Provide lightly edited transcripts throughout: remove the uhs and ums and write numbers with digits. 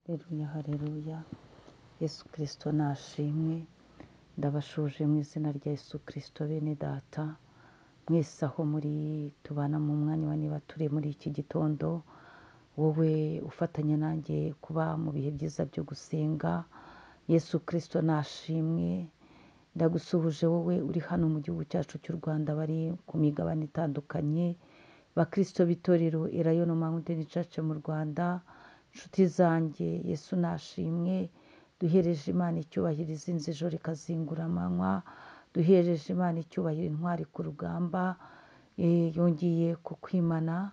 Haleluya, haleluya. Yesu Kristo nashimwe. Ndabashuje mu izina rya Yesu Kristo bene data. Mwese aho muri tubana mu mwanya wa niba turi muri iki gitondo, wowe ufatanya nanjye kuba mu bihe byiza byo gusenga. Yesu Kristo nashimwe. Ndagusuhuje wowe uri hano mu gihugu cyacu cy'u Rwanda, bari ku migabane itandukanye, bakristo b'itorero Elayono Mountain Church mu Rwanda, inshuti zanjye, Yesu nashimwe. Duhereje Imana icyubahiro izinze ijoro ikazingura amanywa, duhereje Imana icyubahiro intwari ku rugamba, yongeye kukwimana,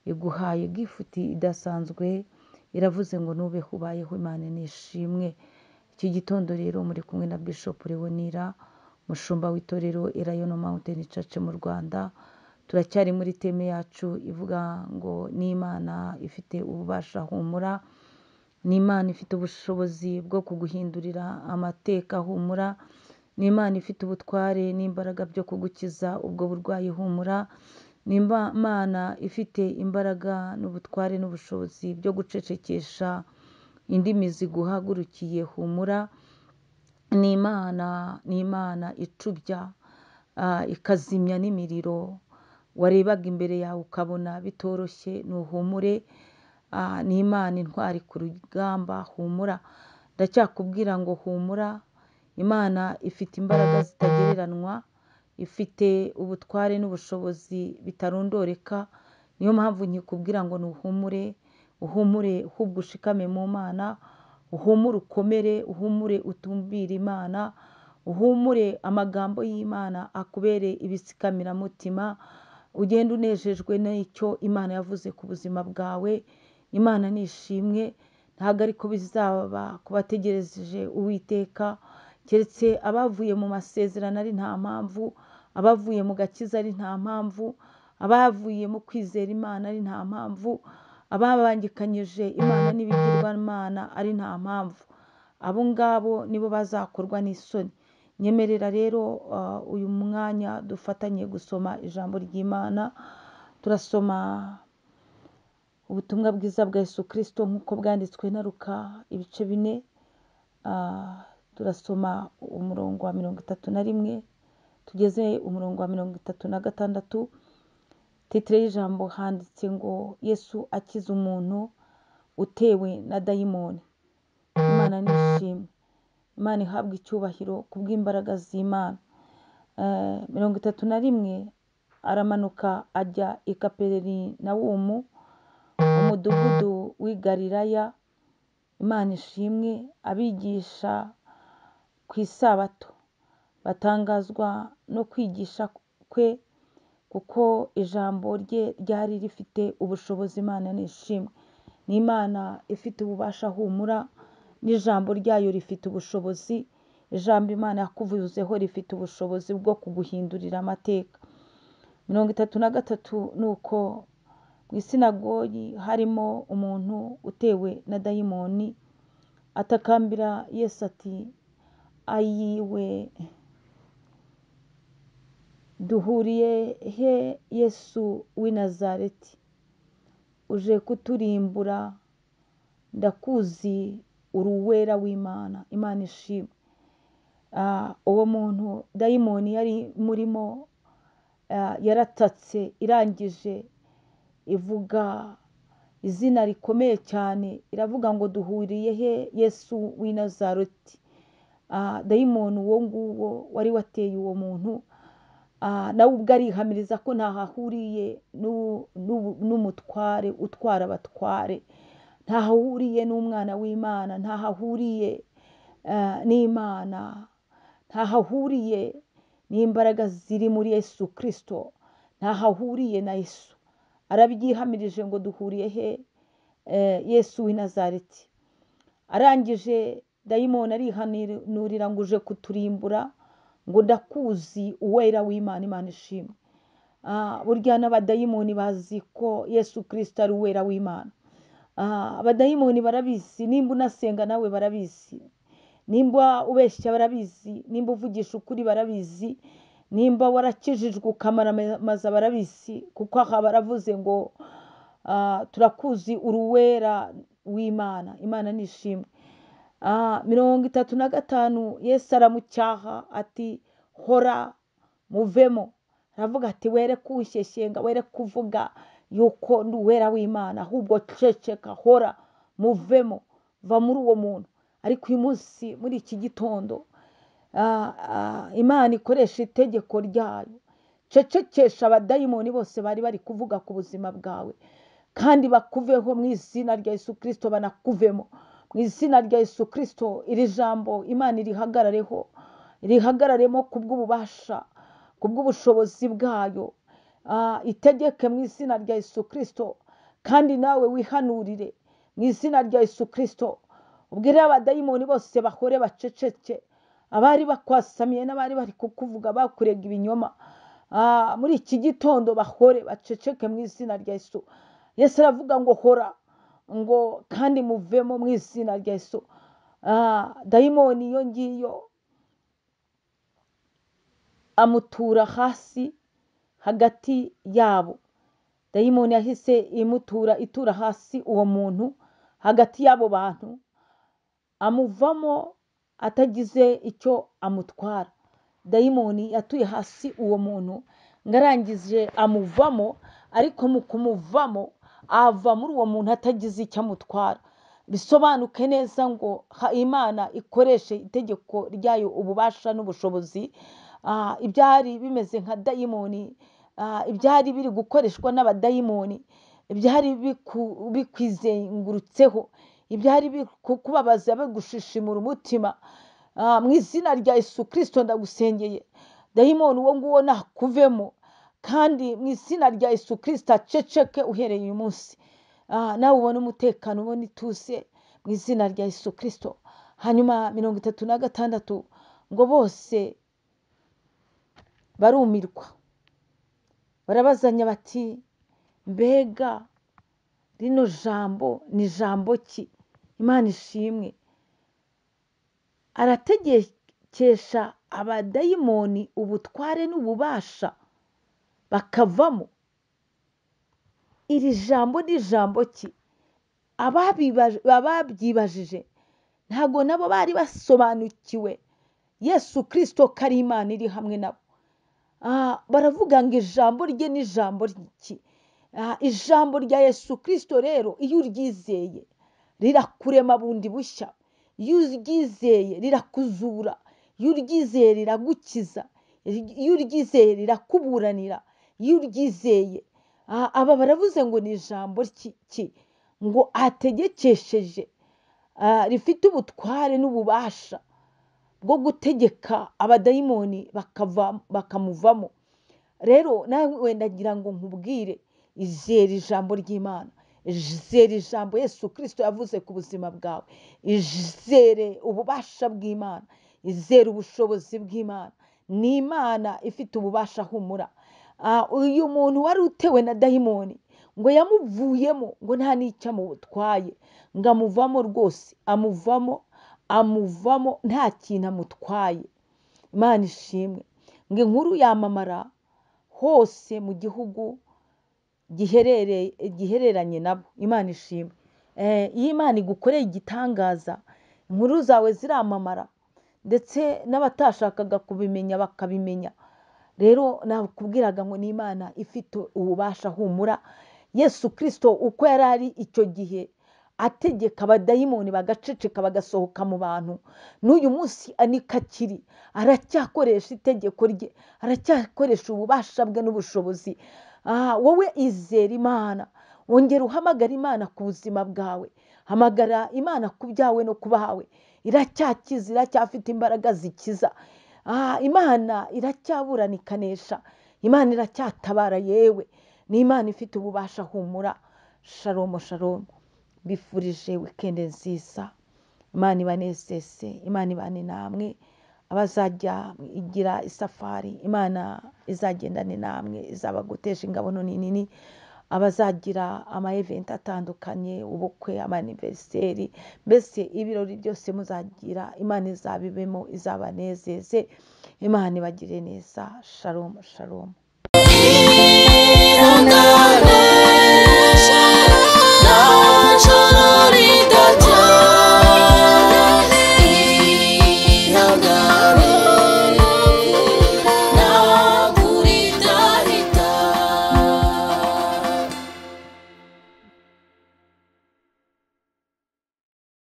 iguhaye gifuti idasanzwe, iravuze ngo nubeho ubayeho, Imana nishimwe. Iki gitondo rero muri kumwe na Bishop Leonira, umushumba w'itorero Elayono Mountain Church mu Rwanda. Turacyari muri teme yacu ivuga ngo ni Imana ifite ububasha, humura. Ni Imana ifite ubushobozi bwo kuguhindurira amateka, humura. Ni Imana ifite ubutware n'imbaraga byo kugukiza ubwo burwayi, humura. Ni Imana ifite imbaraga n'ubutware n'ubushobozi byo gucecekesha indimi ziguhagurukiye, humura. Ni Imana icubya, ikazimya n'imiriro warebaga imbere yawe ukabona bitoroshye, nuhumure. Ni Imana intwari ku rugamba, humura. Ndacyakubwira ngo humura. Imana ifite imbaraga zitagereranywa, ifite ubutware n'ubushobozi bitarondoreka. Niyo mpamvu nkikubwira ngo nuhumure, uhumure ahubwo ushikame mu Mana, uhumure ukomere, uhumure utumbire Imana, uhumure amagambo y'Imana akubere ibisikamiramutima, ugende unejejwe n'icyo Imana yavuze ku buzima bwawe. Imana nishimwe, ntabwo ariko bizaba kubategereje Uwiteka, keretse abavuye mu masezerano ari nta mpamvu, abavuye mu gakiza ari nta mpamvu, abavuye mu kwizera Imana ari nta mpamvu, ababangikanyije Imana n'ibigirwamana ari nta mpamvu. Abo ngabo nibo bazakorwa n'isoni. Nyemerera rero uyu mwanya dufatanye gusoma ijambo ry'Imana. Turasoma ubutumwa bwiza bwa Yesu Kristo nk'uko bwanditswe na Luka ibice 4. Turasoma umurongo wa 31 tugeze umurongo wa 36. Titire y'ijambo handitse ngo Yesu akiza umuntu utewe na dayimoni. Imana nishimwe, Imana ihabwa icyubahiro kubw'imbaraga z'Imana. 31 aramanuka ajya i Kaperinawumu, umudugudu w'i Galilaya. Imana ishimwe. Abigisha ku isabato batangazwa no kwigisha kwe, kuko ijambo rye ryari rifite ubushobozi. Imana nishimwe. Ni Imana ifite ububasha, humura, n'ijambo ryayo rifite ubushobozi. Ijambo Imana yakuvuzeho rifite ubushobozi bwo kuguhindurira amateka. 33 nuko mu isinagogi harimo umuntu utewe na dayimoni, atakambira Yesu ati ayiwe, duhuriye he Yesu w'i Nazareti? Uje kuturimbura? Ndakuzi uri uwera w'Imana. Imana ishimwe. Uwo muntu dayimoni yari murimo, yaratatse, irangije ivuga izina rikomeye cyane, iravuga ngo duhuriye he Yesu w'i Nazareti? Dayimoni uwo nguwo wari wateye uwo muntu, nawe ubwo arihamiriza ko ntaho ahuriye n'umutware utwara abatware, ntaho ahuriye n'umwana w'Imana, ntaho ahuriye n'Imana, ntaho ahuriye n'imbaraga ziri muri Yesu Kristo, ntaho ahuriye na Yesu. Arabyihamirije ngo duhuriye he Yesu w'i Nazareti? Arangije dayimoni arihanurira ngo uje kuturimbura, ngo ndakuzi uwera w'Imana. Imana ishimwe. Burya n'abadayimoni bazi ko Yesu Kristo ari uwera w'Imana. Abadayimoni barabizi, nimba unasenga nawe barabizi, nimba ubeshya barabizi, nimba uvugisha ukuri barabizi, nimba warakijijwe ukamaramaza barabizi, kuko aha baravuze ngo turakuzi uri uwera w'Imana. Imana nishimwe. 35 Yesu aramucyaha ati hora muvemo. Aravuga ati were kunshyeshyenga, were kuvuga yuko ndi uwera w'Imana, ahubwo ceceka, hora muvemo, va muri uwo muntu. Ariko uyu munsi muri iki gitondo Imana ikoresha itegeko ryayo, cecekesha abadayimoni bose bari bari kuvuga ku buzima bwawe, kandi bakuveho mu izina rya Yesu Kristo, banakuvemo mu izina rya Yesu Kristo. Iri jambo Imana irihagarareho, irihagararemo kubw'ububasha, kubw'ubushobozi bwayo. Itegeke mu izina rya Yesu Kristo, kandi nawe wihanurire mu izina rya Yesu Kristo. Ubwire abadayimoni bose bahore baceceke, abari bakwasamiye n'abari bari kukuvuga bakurega ibinyoma, muri iki gitondo bahore baceceke mu izina rya Yesu. Yesu aravuga ngo hora, ngo kandi muvemo mu izina rya Yesu. Dayimoni iyo ngiyo amutura hasi hagati yabo. Dayimoni yahise imutura, itura hasi uwo muntu hagati y'abo bantu, amuvamo atagize icyo amutwara. Dayimoni yatuye hasi uwo muntu ngo arangije amuvamo, ariko mu kumuvamo ava muri uwo muntu atagize icyo amutwara. Bisobanuke neza ngo Imana ikoreshe itegeko ryayo, ububasha n'ubushobozi. Ibyari bimeze nka dayimoni, ibyari biri gukoreshwa n'abadayimoni, ibyari bikwizengurutseho, ibyari bikubabaza bigushishimura umutima, mu izina rya Yesu Kristo ndagusengeye, dayimoni uwo nguwo nakuvemo, kandi mu izina rya Yesu Kristo aceceke uhereye uyu munsi. Nawe ubone umutekano, ubone ituze mu izina rya Yesu Kristo. Hanyuma 36 ngo bose barumirwa, barabazanya bati mbega rino jambo ni jambo ki? Imana ishimwe. Arategekesha abadayimoni ubutware n'ububasha bakavamo. Iri jambo ni jambo ki? Ababyibajije ntago nabo bari basobanukiwe Yesu Kristo ko ari Imana iri hamwe nabo. Baravuga ngo ijambo rye ni ijambo ki? Ijambo rya Yesu Kristo rero iyo uryizeye rirakurema bundi bushya, iyo uryizeye rirakuzura, iyo uryizeye riragukiza, iyo uryizeye rirakuburanira, iyo uryizeye. Aba baravuze ngo ni ijambo ki? Ngo ategekesheje, rifite ubutware n'ububasha bwo gutegeka abadayimoni bakamuvamo. Rero nawe ndagira ngo nkubwire, izere ijambo ry'Imana, izere ijambo Yesu Kristo yavuze ku buzima bwawe, izere ububasha bw'Imana, izere ubushobozi bw'Imana. Ni Imana ifite ububasha, humura. Uyu muntu wari utewe na dayimoni ngo yamuvuyemo, ngo nta n'icyo amutwaye, ngo amuvamo rwose, amuvamo nta kintu amutwaye. Imana ishimwe. Ngo inkuru yamamara hose mu gihugu gihereranye nabo. Imana ishimwe. Iyo Imana igukoreye igitangaza, inkuru zawe ziramamara, ndetse n'abatashakaga kubimenya bakabimenya. Rero nakubwiraga ngo ni Imana ifite ububasha, humura. Yesu Kristo uko yari ari icyo gihe ategeka abadayimoni bagaceceka bagasohoka mu bantu, n'uyu munsi niko akiri, aracyakoresha itegeko rye, aracyakoresha ububasha bwe n'ubushobozi. Wowe izera Imana, wongera uhamagara Imana ku buzima bwawe, hamagara Imana ku byawe no ku bawe. Iracyakiza, iracyafite imbaraga zikiza. Imana iracyaburana ikanesha, Imana iracyatabara. Yewe ni Imana ifite ububasha, humura. Shalom, shalom. Mbifurije wikendi nziza. Imana ibanezeze, Imana ibane namwe. Abazajya igira isafari, Imana izagendane namwe, izabagotesha ingabo nini. Abazagira ama event atandukanye, ubukwe, ama anniversaire, mbese ibirori byose muzagira, Imana izabibemo, izabanezeze. Imana ibagire neza. Shalom, shalom.